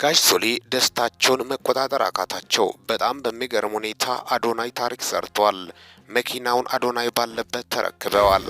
ጋሽ ሶሊ ደስታቸውን መቆጣጠር አቃታቸው። በጣም በሚገርም ሁኔታ አዶናይ ታሪክ ሰርቷል። መኪናውን አዶናይ ባለበት ተረክበዋል።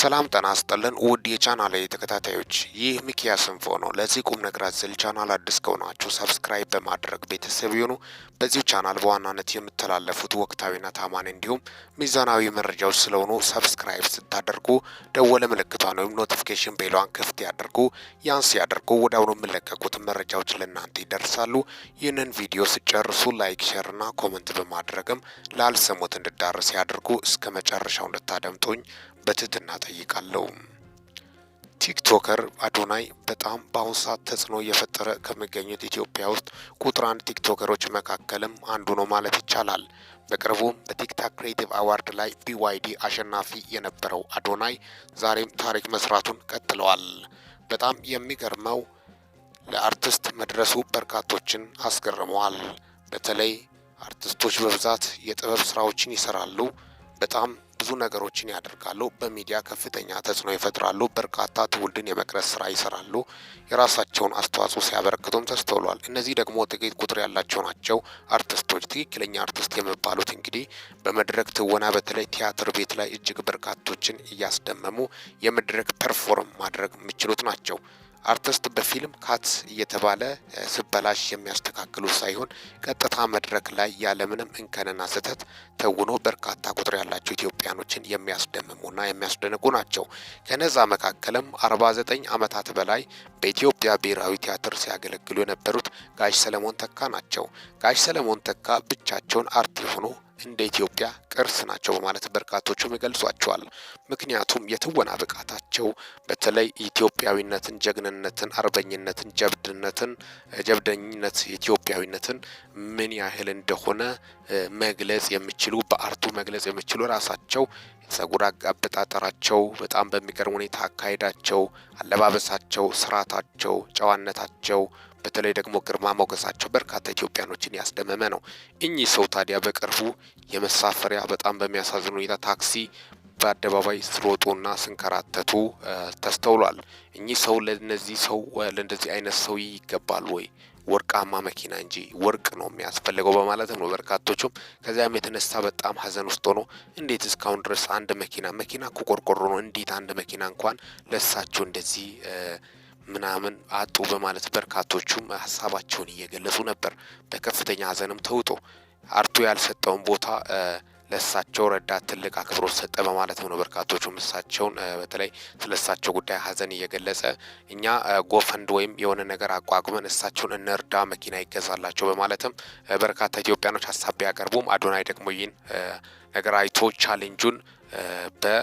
ሰላም ጤና ይስጥልን ውድ የቻናሌ ተከታታዮች፣ ይህ ሚኪያስ ኢንፎ ነው። ለዚህ ቁም ነገር አዘል ቻናል አዲስ ከሆናችሁ subscribe በማድረግ ቤተሰብ ይሁኑ። በዚሁ ቻናል በዋናነት የምተላለፉት ወቅታዊና ታማኝ እንዲሁም ሚዛናዊ መረጃዎች ስለሆኑ subscribe ስታደርጉ ደወለ ምልክቷን ወይም notification bell ኧን ክፍት ያደርጉ። ያን ሲያደርጉ ወዲያውኑ የሚለቀቁት መረጃዎች ለእናንተ ይደርሳሉ። ይህንን ቪዲዮ ስጨርሱ like፣ share ና comment በማድረግም ላልሰሙት እንድዳረስ ያድርጉ። እስከ መጨረሻው እንድታደምጡኝ በትህትና ጠይቃለሁ። TikToker አዶናይ በጣም በአሁኑ ሰዓት ተጽዕኖ እየፈጠረ ከሚገኙት ኢትዮጵያ ውስጥ ቁጥር አንድ ቲክቶከሮች መካከልም አንዱ ነው ማለት ይቻላል። በቅርቡም በ TikTok Creative Award ላይ BYD አሸናፊ የነበረው አዶናይ ዛሬም ታሪክ መስራቱን ቀጥለዋል። በጣም የሚገርመው ለአርቲስት መድረሱ በርካቶችን አስገርመዋል። በተለይ አርቲስቶች በብዛት የጥበብ ስራዎችን ይሰራሉ። በጣም ብዙ ነገሮችን ያደርጋሉ። በሚዲያ ከፍተኛ ተጽዕኖ ይፈጥራሉ። በርካታ ትውልድን የመቅረጽ ስራ ይሰራሉ። የራሳቸውን አስተዋጽኦ ሲያበረክቱም ተስተውሏል። እነዚህ ደግሞ ጥቂት ቁጥር ያላቸው ናቸው። አርቲስቶች ትክክለኛ አርቲስት የሚባሉት እንግዲህ በመድረክ ትወና በተለይ ቲያትር ቤት ላይ እጅግ በርካቶችን እያስደመሙ የመድረክ perform ማድረግ የሚችሉት ናቸው። አርቲስት በፊልም cut እየተባለ ስበላሽ የሚያስተካክሉ ሳይሆን ቀጥታ መድረክ ላይ ያለምንም እንከንና ስህተት ተውኖ በርካታ ቁጥር ያላቸው ኢትዮጵያኖችን የሚያስደምሙና የሚያስደንቁ ናቸው። ከነዛ መካከልም 49 ዓመታት በላይ በኢትዮጵያ ብሔራዊ ቲያትር ሲያገለግሉ የነበሩት ጋሽ ሰለሞን ተካ ናቸው። ጋሽ ሰለሞን ተካ ብቻቸውን art የሆኑ እንደ ኢትዮጵያ ቅርስ ናቸው በማለት በርካቶቹም ይገልጿቸዋል። ምክንያቱም የትወና ብቃታቸው በተለይ ኢትዮጵያዊነትን፣ ጀግንነትን፣ አርበኝነትን፣ ጀብድነትን፣ ጀብደኝነት ኢትዮጵያዊነትን ምን ያህል እንደሆነ መግለጽ የሚችሉ በ art ኡ መግለጽ የሚችሉ ራሳቸው ጸጉር አበጣጠራቸው በጣም በሚገርም ሁኔታ አካሄዳቸው፣ አለባበሳቸው፣ ስርዓታቸው፣ ጨዋነታቸው በተለይ ደግሞ ግርማ ሞገሳቸው በርካታ ኢትዮጵያኖችን ያስደመመ ነው። እኚህ ሰው ታዲያ በቅርቡ የመሳፈሪያ በጣም በሚያሳዝን ሁኔታ ታክሲ በአደባባይ ሲሮጡና ስንከራተቱ ተስተውሏል። እኚህ ሰው ለነዚህ ሰው ለእንደዚህ አይነት ሰው ይገባል ወይ? ወርቃማ መኪና እንጂ ወርቅ ነው የሚያስፈልገው በማለትም ነው በርካቶቹም ከዚያም የተነሳ በጣም ሀዘን ውስጥ ሆኖ እንዴት እስካሁን ድረስ አንድ መኪና መኪና እኮ ቆርቆሮ ነው፣ እንዴት አንድ መኪና እንኳን ለሳቸው እንደዚህ ምናምን አጡ በማለት በርካቶቹም ሀሳባቸውን እየገለጹ ነበር። በከፍተኛ ሀዘንም ተውጦ art ኡ ያልሰጠውን ቦታ ለእሳቸው ረዳት ትልቅ አክብሮት ሰጠ በማለትም ነው በርካቶቹም እሳቸውን በተለይ ስለ እሳቸው ጉዳይ ሀዘን እየገለጸ እኛ GoFund ወይም የሆነ ነገር አቋቁመን እሳቸውን እንርዳ፣ መኪና ይገዛላቸው በማለትም በርካታ ኢትዮጵያኖች ሀሳብ ቢያቀርቡም አዶናይ ደግሞ ይህን ነገር አይቶ challenge ኡን በ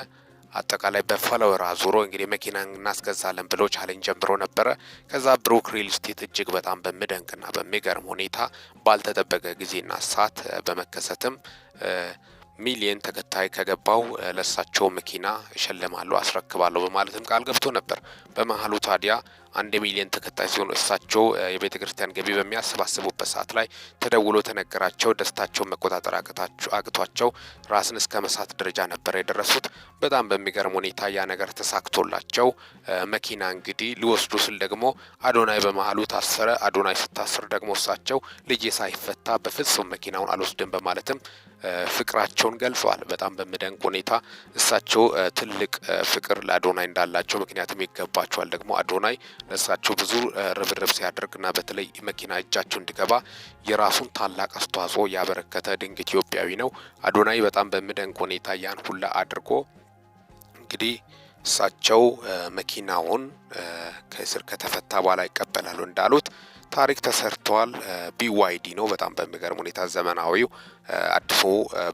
አጠቃላይ በ follower አዙሮ እንግዲህ መኪና እናስገዛለን ብሎ challenge ጀምሮ ነበረ። ከዛ ብሩክ ሪል ስቴት እጅግ በጣም በሚደንቅና በሚገርም ሁኔታ ባልተጠበቀ ጊዜና ሰዓት በመከሰትም ሚሊየን ተከታይ ከገባው ለሳቸው መኪና እሸልማለሁ አስረክባለሁ በማለትም ቃል ገብቶ ነበር። በመሀሉ ታዲያ 1 ሚሊዮን ተከታይ ሲሆኑ እሳቸው የቤተ ክርስቲያን ገቢ በሚያሰባስቡበት ሰዓት ላይ ተደውሎ ተነገራቸው። ደስታቸውን መቆጣጠር አቅቷቸው ራስን እስከ መሳት ደረጃ ነበር የደረሱት። በጣም በሚገርም ሁኔታ ያ ነገር ተሳክቶላቸው መኪና እንግዲህ ሊወስዱ ስል ደግሞ አዶናይ በመሀሉ ታሰረ። አዶናይ ስታስር ደግሞ እሳቸው ልጄ ሳይፈታ በፍጹም መኪናውን አልወስድም በማለትም ፍቅራቸውን ገልጸዋል። በጣም በሚደንቅ ሁኔታ እሳቸው ትልቅ ፍቅር ለአዶናይ እንዳላቸው ምክንያቱም ይገባቸዋል። ደግሞ አዶናይ ለእሳቸው ብዙ ርብርብ ሲያደርግና በተለይ መኪና እጃቸው እንዲገባ የራሱን ታላቅ አስተዋጽኦ ያበረከተ ድንቅ ኢትዮጵያዊ ነው። አዶናይ በጣም በሚደንቅ ሁኔታ ያን ሁላ አድርጎ እንግዲህ እሳቸው መኪናውን ከእስር ከተፈታ በኋላ ይቀበላሉ እንዳሉት ታሪክ ተሰርቷል። BYD ነው። በጣም በሚገርም ሁኔታ ዘመናዊው አዲሱ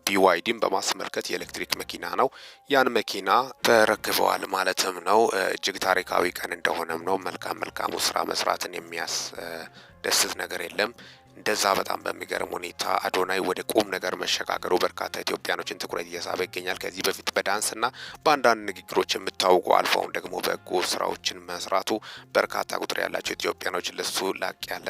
BYD ን በማስመልከት የኤሌክትሪክ መኪና ነው። ያን መኪና ተረክበዋል ማለትም ነው። እጅግ ታሪካዊ ቀን እንደሆነም ነው። መልካም መልካሙ ስራ መስራትን የሚያስደስት ነገር የለም። እንደዛ በጣም በሚገርም ሁኔታ አዶናይ ወደ ቁም ነገር መሸጋገሩ በርካታ ኢትዮጵያኖችን ትኩረት እየሳበ ይገኛል። ከዚህ በፊት በዳንስና በአንዳንድ ንግግሮች የምታውቁ አልፎ አሁን ደግሞ በጎ ስራዎችን መስራቱ በርካታ ቁጥር ያላቸው ኢትዮጵያኖች ለሱ ላቅ ያለ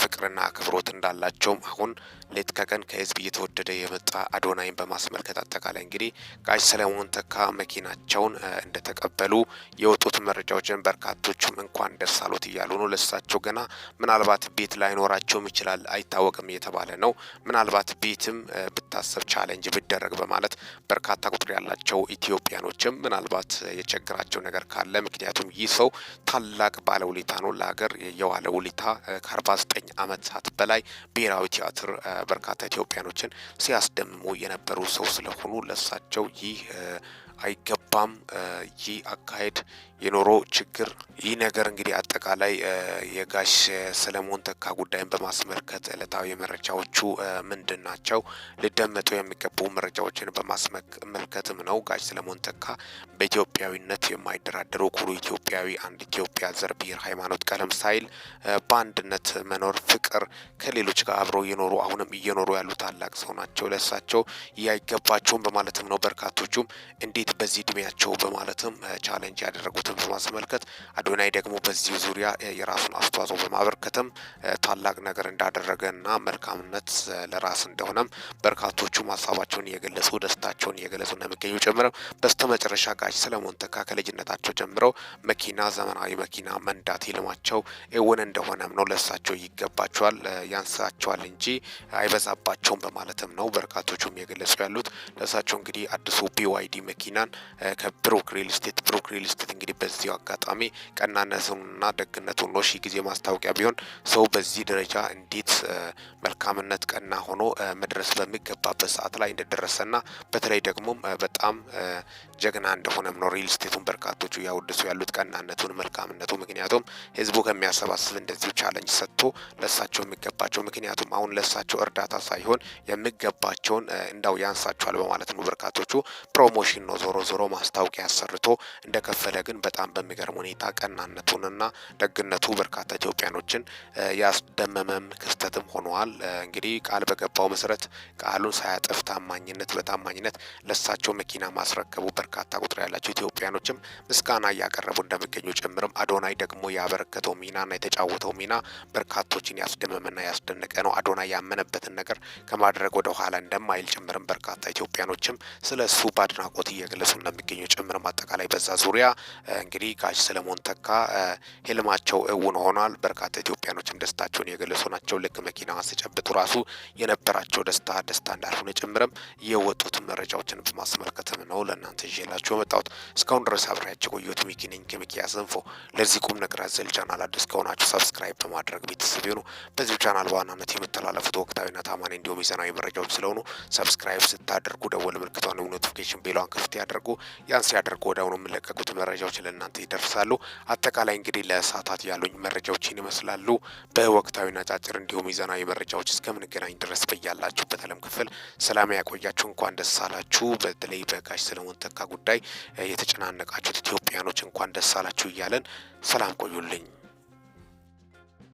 ፍቅርና አክብሮት እንዳላቸውም አሁን ሌት ከቀን ከህዝብ እየተወደደ የመጣ አዶናይን በማስመልከት አጠቃላይ እንግዲህ ጋሽ ሰለሞን ተካ መኪናቸውን እንደተቀበሉ የወጡት መረጃዎችን በርካቶቹም እንኳን ደስ አሎት እያሉ ነው። ለሳቸው ገና ምናልባት ቤት ላይኖራቸውም ይችላል አይታወቅም እየተባለ ነው። ምናልባት ቤትም ብታሰብ challenge ብደረግ በማለት በርካታ ቁጥር ያላቸው ኢትዮጵያኖችም ምናልባት የቸግራቸው ነገር ካለ ምክንያቱም ይህ ሰው ታላቅ ባለውለታ ነው። ለሀገር የዋለ ውለታ ከ49 ዓመታት በላይ ብሔራዊ ቲያትር በርካታ ኢትዮጵያኖችን ሲያስደምሙ የነበሩ ሰው ስለሆኑ ለሳቸው ይህ አይገባም። ይህ አካሄድ የኖሮ ችግር ይህ ነገር እንግዲህ አጠቃላይ የጋሽ ሰለሞን ተካ ጉዳይን በማስመልከት እለታዊ መረጃዎቹ ምንድን ናቸው? ሊደመጡ የሚገቡ መረጃዎችን በማስመልከትም ነው። ጋሽ ሰለሞን ተካ በኢትዮጵያዊነት የማይደራደሩ ኩሩ ኢትዮጵያዊ፣ አንድ ኢትዮጵያ ዘር፣ ብሔር፣ ሃይማኖት፣ ቀለም ሳይል በአንድነት መኖር ፍቅር ከሌሎች ጋር አብረው እየኖሩ አሁንም እየኖሩ ያሉ ታላቅ ሰው ናቸው። ለእሳቸው ይህ አይገባቸውም በማለትም ነው በርካቶቹም እንዴት በዚህ እድሜያቸው በማለትም challenge ያደረጉትን በማስመልከት አዶናይ ደግሞ በዚሁ ዙሪያ የራሱን አስተዋጽኦ በማበርከትም ታላቅ ነገር እንዳደረገና መልካምነት ለራስ እንደሆነም በርካቶቹም ሀሳባቸውን እየገለጹ ደስታቸውን እየገለጹ እንደሚገኙ ጭምርም በስተመጨረሻ ጋሽ ሰለሞን ተካ ከልጅነታቸው ጀምረው መኪና ዘመናዊ መኪና መንዳት ህልማቸው እውን እንደሆነም ነው። ለሳቸው ይገባቸዋል፣ ያንሳቸዋል እንጂ አይበዛባቸውም በማለትም ነው በርካቶቹም እየገለጹ ያሉት። ለሳቸው እንግዲህ አዲሱ BYD መኪናን ከብሩክ ሪል ስቴት ብሩክ ሪል ስቴት እንግዲህ በዚሁ አጋጣሚ ቀናነቱንና ደግነቱን ነው ሺ ጊዜ ማስታወቂያ ቢሆን ሰው በዚህ ደረጃ እንዴት መልካምነት ቀና ሆኖ መድረስ በሚገባበት ሰዓት ላይ እንደደረሰና በተለይ ደግሞ በጣም ጀግና እንደሆነም ነው ሪል ስቴቱን በርካቶቹ እያወደሱ ያሉት ቀናነቱን፣ መልካምነቱ። ምክንያቱም ህዝቡ ከሚያሰባስብ እንደዚሁ challenge ሰጥቶ ለሳቸው የሚገባቸው ምክንያቱም አሁን ለሳቸው እርዳታ ሳይሆን የሚገባቸውን እንዳው ያንሳቸዋል በማለት ነው በርካቶቹ promotion ነው ዞሮ ዞሮ ማስታወቂያ አሰርቶ እንደከፈለ ግን በጣም በሚገርም ሁኔታ ቀናነቱንና ደግነቱ በርካታ ኢትዮጵያኖችን ያስደመመም ክስተትም ሆኗል። እንግዲህ ቃል በገባው መሰረት ቃሉን ሳያጥፍ ታማኝነት በታማኝነት ለሳቸው መኪና ማስረከቡ በርካታ ቁጥር ያላቸው ኢትዮጵያኖችም ምስጋና እያቀረቡ እንደሚገኙ ጭምርም አዶናይ ደግሞ ያበረከተው ሚናና የተጫወተው ሚና በርካቶችን ያስደመመና ያስደነቀ ነው። አዶናይ ያመነበትን ነገር ከማድረግ ወደ ኋላ እንደማይል ጭምርም በርካታ ኢትዮጵያኖችም ስለ እሱ በአድናቆት እየገለጹ እንደሚገኙ ጭምርም አጠቃላይ በዛ ዙሪያ እንግዲህ ጋሽ ሰለሞን ተካ ህልማቸው እውን ሆኗል። በርካታ ኢትዮጵያኖችም ደስታቸውን የገለጹ ናቸው። ልክ መኪናዋ ሲጨብጡ ራሱ የነበራቸው ደስታ ደስታ እንዳልሆነ ጭምርም የወጡት መረጃዎችን በማስመልከትም ነው ለእናንተ ይዤላችሁ የመጣሁት። እስካሁን ድረስ አብሬያችሁ የቆየሁት ሚኪ ነኝ ከሚኪያስ ኢንፎ። ለዚህ ቁም ነገር አዘል ቻናል አዲስ ከሆናችሁ subscribe በማድረግ ቤተሰብ ይሁኑ። በዚሁ ቻናል በዋናነት የሚተላለፉት ወቅታዊና ታማኝ እንዲሁም ሚዛናዊ መረጃዎች ስለሆኑ subscribe ስታደርጉ ደወል ምልክቷን notification bell ኧን ክፍት ያደርጉ። ያን ሲያደርጉ ወዲያውኑ የሚለቀቁት መረጃዎች ለእናንተ ይደርሳሉ። አጠቃላይ እንግዲህ ለሰዓታት ያሉኝ መረጃዎችን ይመስላሉ። በወቅታዊና አጫጭር እንዲሁም ሚዛናዊ መረጃዎች እስከምንገናኝ ድረስ በያላችሁበት ዓለም ክፍል ሰላም ያቆያችሁ። እንኳን ደስ አላችሁ። በተለይ በጋሽ ሰለሞን ተካ ጉዳይ የተጨናነቃችሁት ኢትዮጵያኖች እንኳን ደስ አላችሁ እያለን ሰላም ቆዩልኝ።